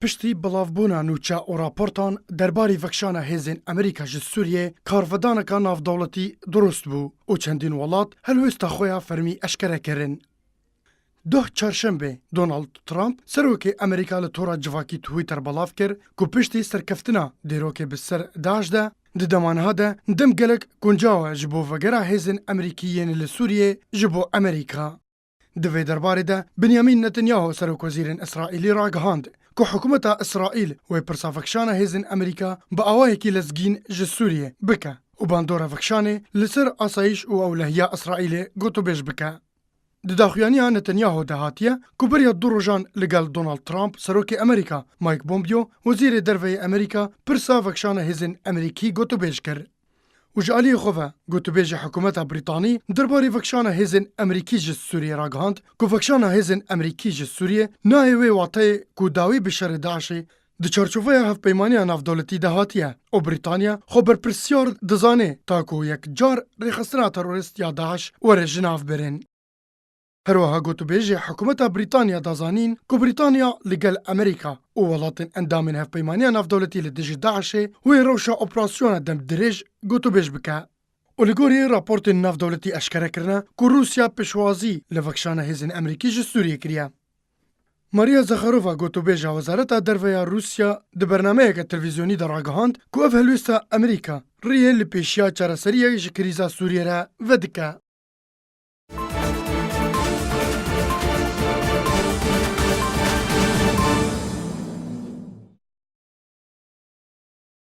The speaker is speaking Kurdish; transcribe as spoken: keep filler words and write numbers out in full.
Piştî bilavbûna nûçe û raportan derbarî vekişana hêzên Amerîka ji Sûriyê, karvedaneka navdewletî dirust bû û çendîn welat helwêsta xwe ya fermî eşkere kirin. Doh çarşembê, Donald Trump, serokê Amerîka, li tora civakî Twitter belav kir ku piştî serkeftina dêrokê bi ser DAIŞ de, di dema niha de dem gelek guncaw e ji bo vegera hêzên Amerîkî yên li Sûriyê ji bo Amerîka. Di vê derbarê de Benyamin Netanyahu, serokwezîrên Îsraîlî, ragihand ku hikûmeta Îsraîl wê pirsa vekişana hêzên Amerîka bi awayekî lezgîn ji Sûriyê bike û bandora vekişanê li ser asayîş û ewlehiya Îsraîlê gotûbêj bike. Di daxuyaniya Netanyahu de hatiye ku beriya du rojan li gel Donald Trump, serokê Amerîka, Mike Pompeo, wezîrê derve yê Amerîka, pirsa vekişana hêzên Amerîkî gotûbêj kir. Û ji aliyê xwe ve, gotûbêjê hikûmeta Brîtanî derbarê vekişana hêzên Amerîkî ji Sûriyê ragihand ku vekişana hêzên Amerîkî ji Sûriyê nayê wê wateyê ku dawî bi şerê DAIŞê di çarçoveya hevpeymaniya navdewletî de hatiye û Brîtanya xwe berpirsiyar dizane ta ku yek car rêxistina terorîst ya DAIŞ were ji nav birin. Her wiha gotûbêjê hikûmeta Brîtanya da zanîn ku Brîtanya li gel Amerîka û welatên endamên hevpeymaniya navdewletî li dijî DAIŞê wê rewşa operasyona demdirêj gotûbêj bike. Û li gorî raportên navdewletî eşkere kirine ku Rûsya piştwazî li vekişana hêzên Amerîkî ji Sûriyê kiriye. Maria Zakharova, gotûbêja Wezareta Derve ya Rûsya, di bernameyeke televîzyonî de ragihand ku ev helwêsta Amerîka riyê li pêşiya çareseriyê ji krîza Sûriyê re vedike.